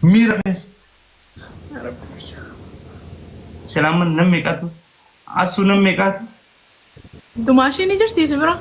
Miira keessa. Silaa nam meeqaatu? Asuu nam meeqaatu? Dumaashii ni jirti si bira?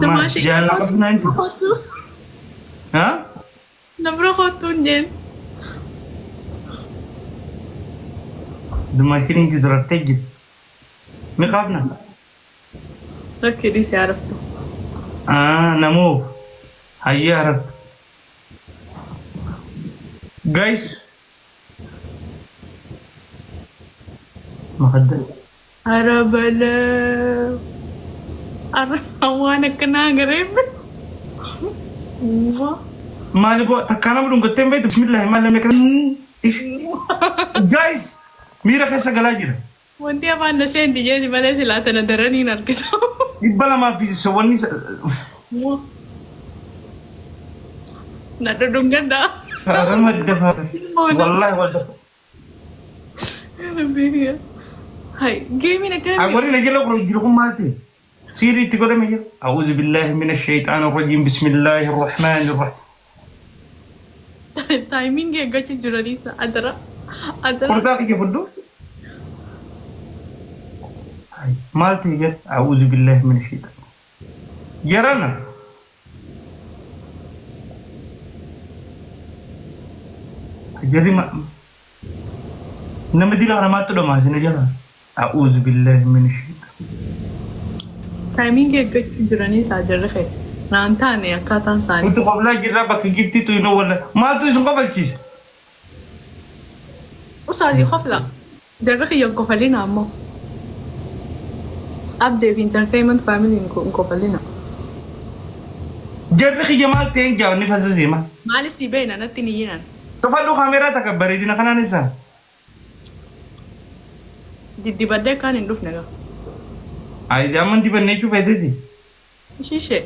Dumaashii. Jaalala qabdu naan jiru. Kottu. Ha? Na bira kottu hin jeen. Dumaashiin hin jirtu raftee jirti. Ni qabna. Rakkii dhiisee araftu. Namoo hayyee araftu. Guys. Makadda. Ara balaa. Ara waan akkanaa agaree. Maali boo takkaa nama dhungattee hin beektu bismillaahi maal namni akkana. Guys miira keessa galaa jira. Wanti afaan na seenti jeeti malee silaa tana daraniin harkisa. 200 fi wanni Na dhudhungadha. Rama dafa. Wallahi wal dafa. Hai, geemiin akkana. Warri na jala jiru kun maal ta'e? Siirii itti godhame jira. A'uudhu billaahi mina shayxaana rajiim. Bismillaahi rahmaani rahiim. Timing eeggachuu jiranii adara. Adara. Kurtaa kiyya fudhu. Maal ta'e jira? A'uudhu billaahi mina shayxaana. Jarana. Jarri nama dila kana maaltu dhamaa isin jala? A'uudhu billaahi mina shayxaana. Timing eeggachuu jiranii isaa jarri kee. Naan taane akkaataan isaanii. Nuti qoblaa jirra bakka giftiitu hin walla. Maaltu isin qobalchiisa? Usaasii kofla. Jarri kiyya hin kofalina ammoo. Abdee fi entertainment family hin kofalina. Jarri kiyya maal ta'een jaawni fasasee maal? Maalis si beena natti ni yinan. Tufadhu kaameeraa takka bareedina kanaan isaa. Diddibadhee kaan hin dhufne gaa. Ayi amma dibannee jechuu feeteeti. Ishiishee.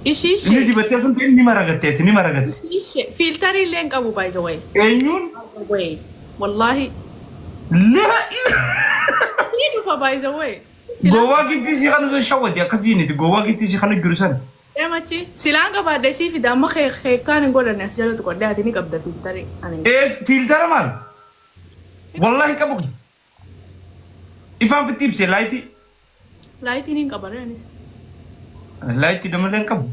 Inni Ishiishee. dibattee sun ta'e ni maragatteeti ni maragatte. Ishiishee. Filterii illee hin qabu by the way. Eenyuun? By the way. Wallahi. Laa. Ni dhufa by the way. Silaan Gowwaa giftii si kanu sun shawwati akkas jiiniti gowwaa giftii si kanu jiru san. Deemachi. Silaan qabaadhee sii fida amma keekaan hin godhanne as jalatti godhee ati ni qabda filterii. Ani hin qabu. Ees filtera maal? Wallahi hin qabu. Ifaan fitti ibsee lightii. Lightiin hin qabaree anis. Lightii damallee hin qabu.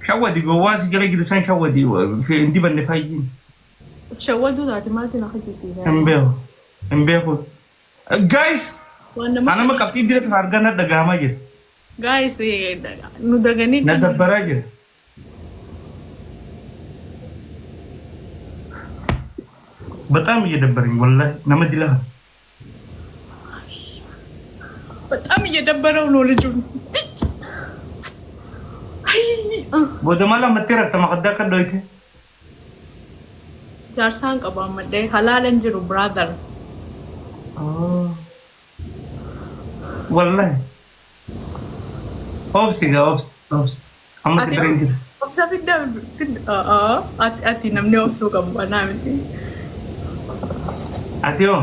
Shawwati gowwaan si jala jiru san shawwati hin dibanne faayyiin. Shawwaduu taate maaltu na kasiisiisa? Hin beeku. Hin beeku. Guys, Waan nama anama qabxii dirata argaa na dhagahamaa jira. Guys, nu daganii Na dabbaraa jira. በጣም እየደበረኝ ወላሂ nama dila. በጣም እየደበረው ነው ልጁ። አይ Booda maal ammattee rakkama kaddaa akka dhoyte. Jaarsaan qaba ammallee halaalan jiru brother. Wallahi. Obsi gaa obsi obsi. Amma si bira hin jiru. Obsa fidda fidda ati namni obsuu qabu anaa miti. Ati hoo?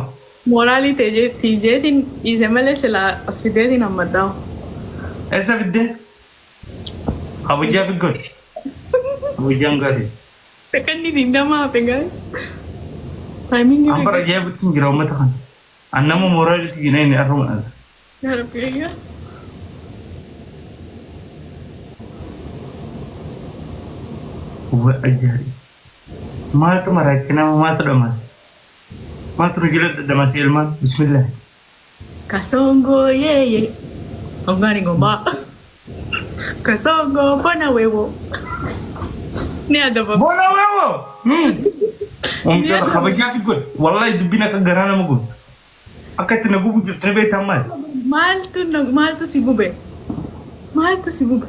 Mooraalii tiijeetiin dhiise malee silaa as fideetiin hammaddaa. Eessa fiddee? Kabajaa fi godhe. Kabajaan gaarii. Sakandii 20 hafe guys. Timingii An bara ajaa'ibutti hin jira uummata kana. An nama mooraalii jina inni arruma dhala. Yaa Rabbi kiyya. Wa ajaa'iba. Maaltu maraacha nama maaltu dhamaase? Maaltu nu jala dhadhamaase ilmaan? Bismillah. Kasongo yeye. Ongani ngoma. Kasongo bona wewo. Ni adaba. Bona weewoo! Oomishota kabajaa fi godhe. Wallahi dubbiin akka garaa nama gubu. Akka itti na gubu jirtu ni beektaa maali? Maaltu si gube? Maaltu si gube?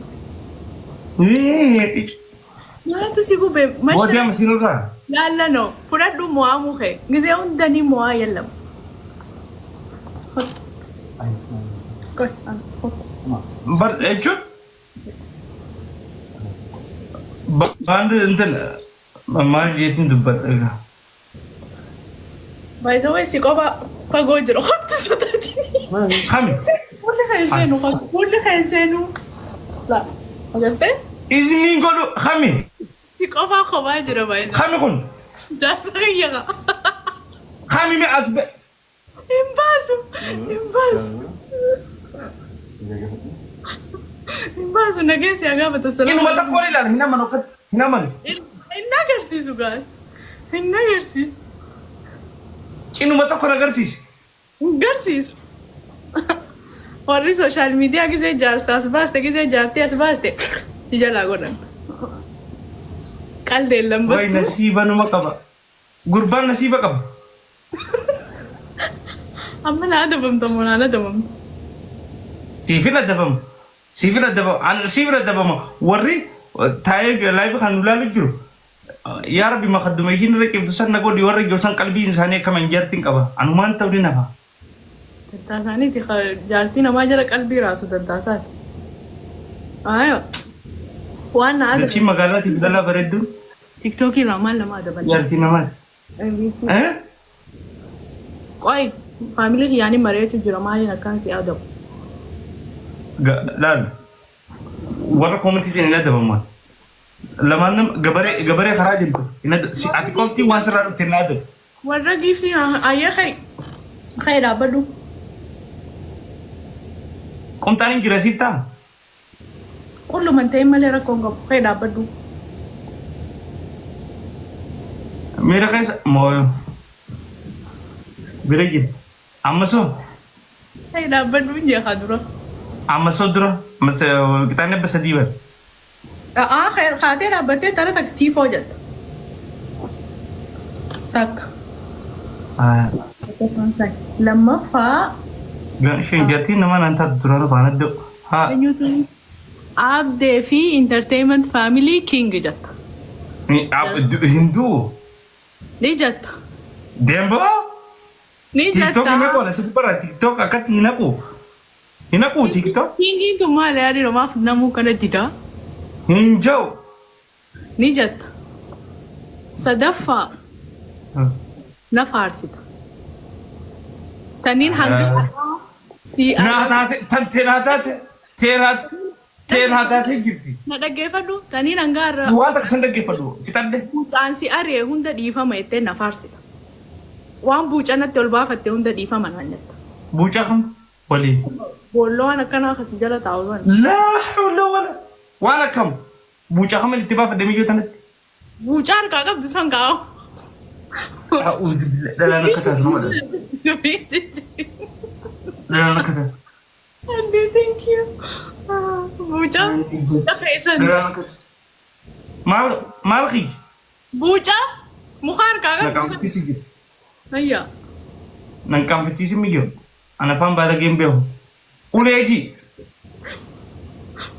Maaltu si gube? Booddee amma siinurraa. Laallano fudhadhu mo'amuu kee. Gisee hunda ni mo'aa yallam. Qoy, Bar jechuun በአንድ እንትን maal jeetiin dubbadha egaa. By the way, si qofa fagoo jira. Kottu sodaati. Kami? Fuulli kan seenu, fuulli kan seenu. La, agartee? Izniin godhu kami? Si qofaa kophaa jira baay'ee. Kami kun? Jaarsa kiyya qaba. Kami mi as be? Hin baasu. Hin baasu. Hin baasu nageessi haa gaafata Inuma salaama. tokkoon ilaala hin amanu akkatti hin amanu. Hin agarsiisu gaa. Hin agarsiisu. Inuma tokko na agarsiisi. Hin agarsiisu. Warri social media gisee jaarsa as baaste gisee jaartii as baaste si jalaa godhan. Qaldeen Way lambassu. nasiiba numa qaba. Gurbaan nasiiba qaba. Amma na adabamta moo naan adabamta? Siifin adabamu. Siifin adabamu. An siifin adabama. Warri taa'ee live kan nu ilaalu jiru. Yaa Rabbi makadduma ishiin irra cimtu san na godhi warra jiru san qalbiin isaanii akka manjartiin qaba. Anumaan ta'u ni nafa. Dantaa isaaniiti jaartii namaa jala qalbii raasu dantaa isaati. Ayo. Waan na Dachii adabamta. magaalaatiif dhalaa bareedduun Tiktookii irraa maal nama adaban? jaartii namaati. Eh? Qoy family kiyyaanii mari'achuu jira maaliin akkaan si adabu? Laal warra commentiitiin hin adabamu. Lamaan nama gabaree gabaree karaa deemtu hin ati qofti waan sirraa dhufte hin adabu. Warra giiftii ayyee ka'e ka'e dhaabbadhu. Qomxaan hin jira siif ta'a. Qulluman ta'in malee rakkoon qabu ka'e dhaabbadhu. Miira keessa moo bira jira. Amma soo Ka'e dhaabbadhu hin jeeqaa dura. Amma soo dura qixaan 300 bara. A'aa kaatee dhaabbattee tara takka tiifoo jetta. Takka. Lammaffaa. Isheen jartiin nama naan taatu duraan faana iddoo. Haa. Eenyutu Abdee fi Entertainment Family King jetta. Hinduu. Ni jetta. Deemboo. Ni TikTok hin jetta. naqu ana sitti bara TikTok akkatti hin naqu. Hin naqu TikTok. Kingiin tun maali yaadii maaf namuu kana didaa? Hin jiru. Ni jetta. Sadaffaa na faarsita. Tanniin hanga si Naa taate tantee naa taate teenaa teenaa taatee jirti. Na dhaggeeffadhu taniin hanga har'a Waan takka san dhaggeeffadhu fixadhe. Buucaan si ari'e hunda dhiifama jettee na faarsita. Waan buucanatti ol baafatte hunda dhiifama naan jetta. Buucaa kam waliin? Boolloo waan akkanaa kasi jala taa'u sana. Laa hawla wala. Waan akkam buucaa kam itti baafadhe miyyoo tanatti. Buucaa harkaa qabdu san kaa'u. A'uudhu billah dhalaan akka taatu nama dhala. Dhalaan akka taatu. Andy, thank you. Buucaa buucaa keessan. Dhalaan akka taatu. Maal maal kiyya? Buucaa muka harkaa Na qabdu san. qaanfachiisu jira. Ayyaa. Nan qaanfachiisu miyyoo. Ana afaan baalageen beeku. Ulee ji.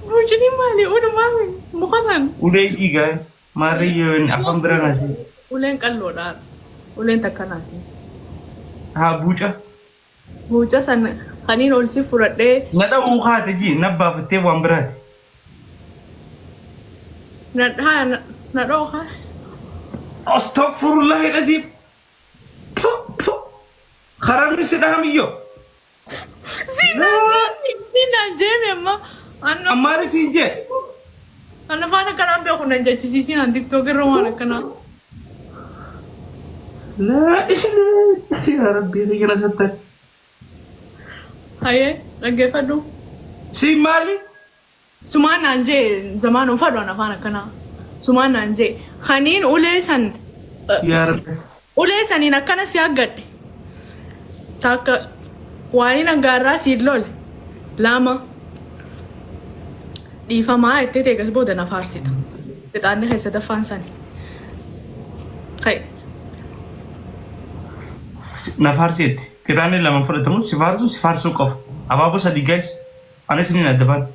Buucni maali? Unumaa muka san. Ulee ji gaa. Maarree yoo afaan bira naati. Uleen qalloodha. Uleen takka naati. Haa buuca. Buuca san kaniin ol si fudhadhee. Na dha'uu kaate ji na baafattee waan biraati. Na haa na dha'uu kaate. Astaghfirullah al-azim. Karaan si dhahamiyyoo. Siinaan jeeme amma. Ammaan siin jee. Anna afaan akkanaan beeku nan jechisiisiin an TikTok irra waan akkanaa. Laa ilaaha yaa Rabbii kiyya na sattar. Hayee dhaggeeffadhu. Siin maali? Sumaan naan jee zamaan uffadhu an afaan akkanaa. Sumaan naan jee kaniin ulee san Yaa Rabbi. Ulee saniin akkana si haggadhe. Takka waaniin hangaarraa siin lole. Lama dhiifamaa jettee teegas booda na faarsita. Fixaanni keessa sadaffaan sani. Kai. Na faarseetti. Qixaanni lama fudhatamu si faarsuu si faarsuu qofa. Abaaboo sadii guys. Anis ni adda baan.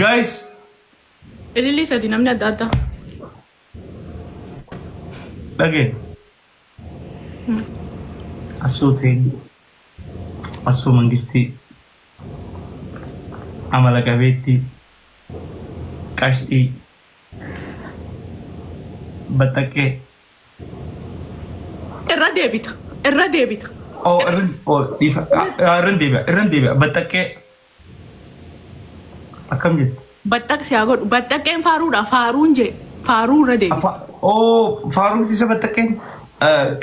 Guys. Ilillii sadi namni adda addaa. Dhageen. Asuu ta'e. Asuu mangistii. Amala qabeettii. Qashtii. Baxxaqqee. Irra deebita. Irra deebita. Oh, irra oh, dhiifa. Ah, irra deebi'a. Irra deebi'a. Baxxaqqee. Akkam jette? Baxxaq si haa godhu. Baxxaqqeen faaruudha. Faaruun jee. Faaruu irra deebi. Oh, faaruun isa baxxaqqeen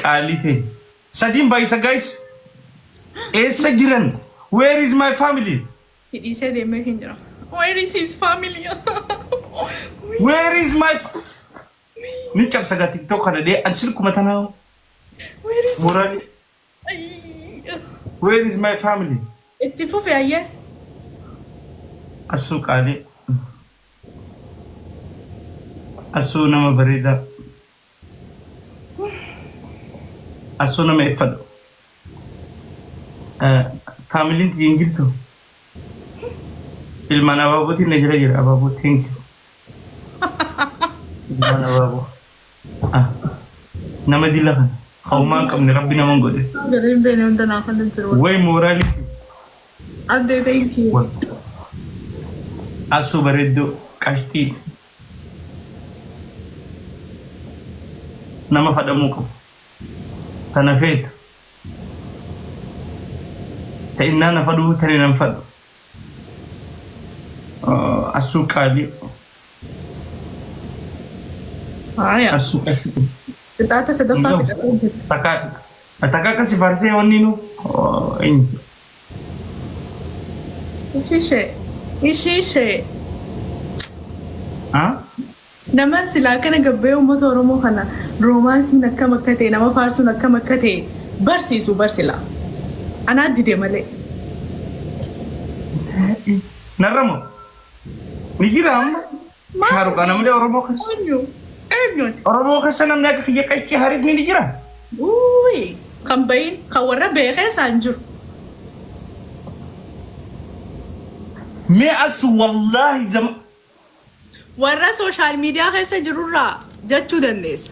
qaalii ta'e. Sadiin baay'isa guys. Eessa jiran? Where is my family? Si dhiisee deemee hin jira. Where is his family? Where is my Ni cabsa gaa TikTok kana dee an silkuma tanaa Where is moraalii. Where is my family? Itti fufi ayyee. Asuu qaalii. Asuu nama bareedaa. Asuu nama iffadhu. Faamiliin tiyya hin jirtu. Ilmaan abaabootiin na jala jira abaaboo, thank you. Ilmaan abaaboo. Ah, nama dila kana. Hawmaa hin qabne rabbi nama hin godhe. Gariin beene hunda naaf hin jiru. Way mooraalii. Abdee, thank you. Asuu bareedduu qashtii. Nama fadhamuu qabu. Tana feetu. Ta'innaa na fadhuu tani nan fadhu. Asuu qaalii. Haaya. Asuu qashtii. Qixaata sadaffaa fixatee jirti. Takka takka akkasi farsee wanni nu eenyu. Ishishee. Ishishee. Ah? Nama silaa kana gabbee uummata Oromoo kana roomaansiin akkam akka ta'e, nama faarsuun akkam akka ta'e barsiisu barsila. Anaa dide malee. Narra moo? Ni jira amma. Shaaruqaa namni Oromoo keessa. Eenyu? Eenyuti? Oromoo keessa namni akka kiyya qashtii harifni ni jira. Uuyi! Kan bahin kan warra beekee isaan jiru. Mee as wallaahi jama. Warra social media keessa jirurraa jechuu dandeessa.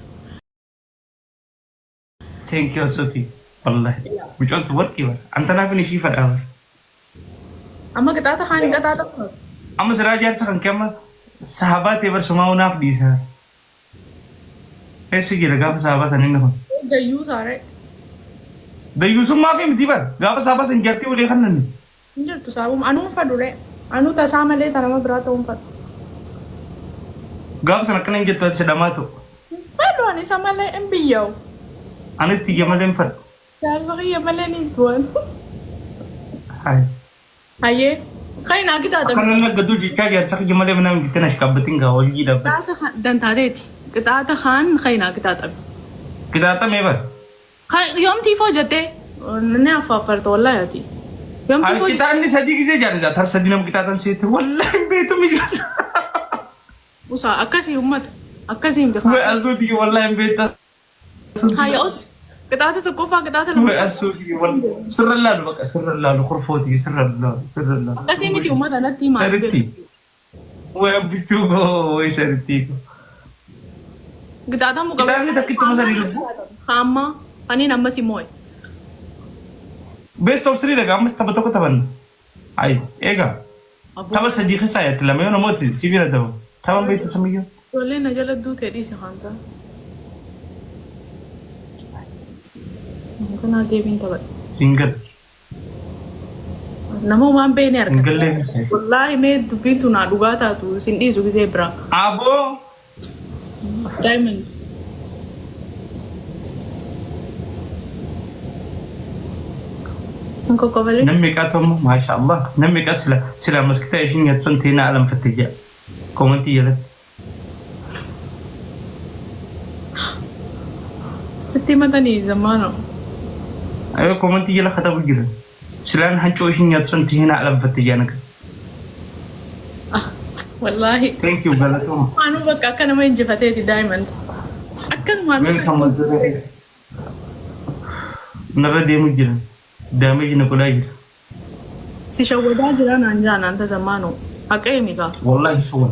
Thank you, Asuti. Wallahi. Mucoontu warqii bara. Antanaaf inni ishii fadhaa bara. Amma qixaata kaan hin qixaaxa. Amma silaa jaarsa kan kee amma sahabaa ta'e bar sumaa naaf dhiisa. Eessa jira gaafa sahabaa san inni kun? Gayyuu saaree. Dayyuusummaa fi miti bar. Gaafa sahabaa san jaartii walii kannani. Hin jirtu saabuma. Anuu fadhu ree. Anuu tasaa malee ta nama biraa ta'uu hin fadhu. Gaafa san akkana hin jettu ati sedhamaa ta'u. Hin fadhu ani isa malee hin biyya'u. Anis tiyya malee hin fadhu. Jaarsa kiyya malee ni du'an. Hai. Hayyee. Kan naa qixaaxa. Akkana naggaduu jechaa jaarsa kiyya malee mana jettee na shqabbatin gaa wajjii dhaabbate. Qixaaxa dantaateeti. Qixaaxa kaan kan naa qixaaxame. Qixaaxamee bar. Yoom tiifoo jettee? Ni affaaffarta wallahi ati. Yoom Ani tiifoo jettee? Qixaanni sadii gisee jaarsa tar sadii nama qixaaxan seete wallahi hin beektu miidhaan. Usaa akkasii uummata. Akkasii miti. Way asuuti wallahi hin beektu. Hayya os. Qixaaxa tokkoffaa, qixaaxa Way lammaffaa. asuuti wallahi sirra laalu bakka sirra laalu kurfooti sirra laalu sirra laalu. Akkasii miti uummata natti himaa. Saritti. Way abbichuu koo way saritti koo. Qixaaxamuu qaba. Qixaanni takkittuma sadii lubbu. Hamma aniin ammas immoo. Best of three dhagaa ammas tapha tokko taphanna. Ayi eegaa tapha sadii keessaa yaatti lama yoo namooti si bira ta'u tapha beektu samiyyoo. Ijoolleen na jala duutee dhiise haanta. Kanaa deebiin taphadha. Singal. Nama waan beekne argata. Hingallee. Wallaahi mee dubbiin tun haa dhugaa taatu isin dhiisu gisee biraa. Aboo. Diamond. Hin kokkofalee. Namni meeqaatu amma maasha Allah namni meeqaatu sila sila maskitaa ishiin nyaatu sun teenaa alanfatte jedha koomantii jalatti. Sitti himatanii zammaano. Ayoo koomantii jala katabu jira. Silaan hancoo ishiin nyaatu sun teenaa alanfatte jedha naga. Wallaahi. Thank you, galatooma. Anuu bakka akka nama injifateeti Diamond. Akkanumaan. Welcome Mazuree. Narra deemu jira. Damage na godhaa jira. Si shawwadaa jira naan jaa naan ta zammaano. Haqa himi gaa. Wallahi soban.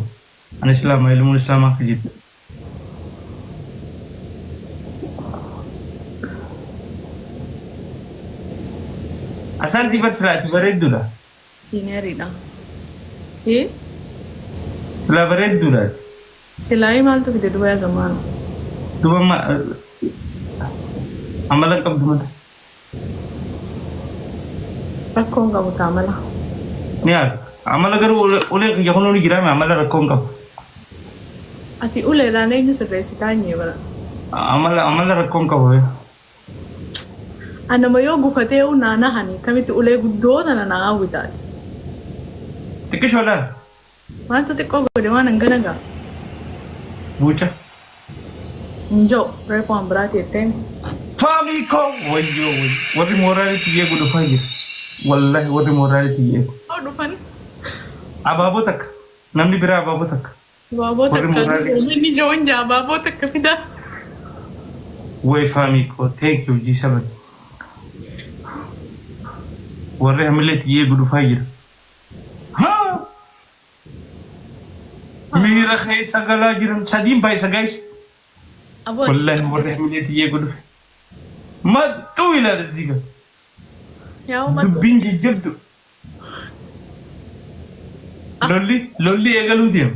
Ani islaama ilmuun islaamaa akka jettu. Asaantii bar silaa ati bareedduudha. Diineriidha. Ee? Silaa bareedduudha. Silaayii maaltu fide duba yaa zammaano? Duba amma amala hin qabdu mala. Rakkoon qabu taamala. Ni haala. Amala garuu ulee kiyya kunuu ni jiraame amala rakkoo hin qabu. Ati uleedhaan eenyu sirreessitaa nyee bara. Amala rakkoo hin qabu. Anama yoo gufatee naa nahani kamitti ulee guddoo tana naa hawwitaati. Xiqqishoodha. Wanta xiqqoo godhe waan hangana gaa. Buuca. Injoo reefu waan biraati jetteen. Faamii koo wayyoo wayyoo warri mooraalitti eegu dhufaa jira. Wallahi warri mooraalitti eegu. Yoo dhufan. Abaaboo takka namni biraa abaaboo takka. Abaaboo Warri takka mooraalitti. inni joon jaa abaaboo takka fidaa. Way faamii koo thank you G7. Warri hamileetti eegu dhufaa jira. Haa! Miira keessa galaa jiran sadiin baay'isa guys. Aboo. Wallahi warri hamileetti eegu dhufe. Maxxuu ilaala jiga. Yaa uummata. Dubbiin jajjabdu. Lolli eegaluu deema.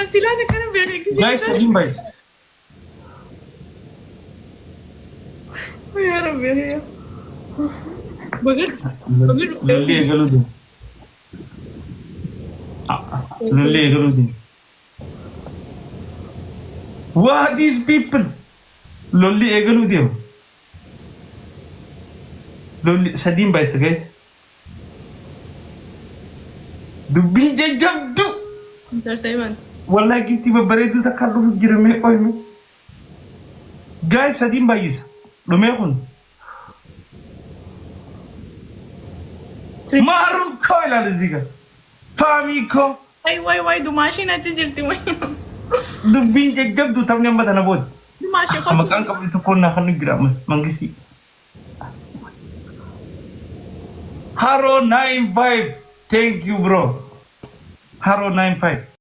Asilaan akkana beeksisa. Guys sadiin baay'isa. Yaa Rabbi yaa. Baga baga Lolli eegaluu deema. Lolli eegaluu deema. What these people? Lolli eegaluu deema. Lolli sadiin baay'isa guys. Dubbiin jajjabdu. Entertainment. Wallahi giftii babbareedduu takka dhufu jira mee qoyme. Guys sadiin baay'isa. Dhumee kun. Maaruun koo ilaali ziga. Faamii koo. Way way way dumaashiin achi jirti way. Dubbiin jajjabdu taphni amma tana booda. Dumaashii koo. Maqaan qabdi tokkoon naa kan jira ammas mangistii. Haroo 95 thank you bro. Haroo 95.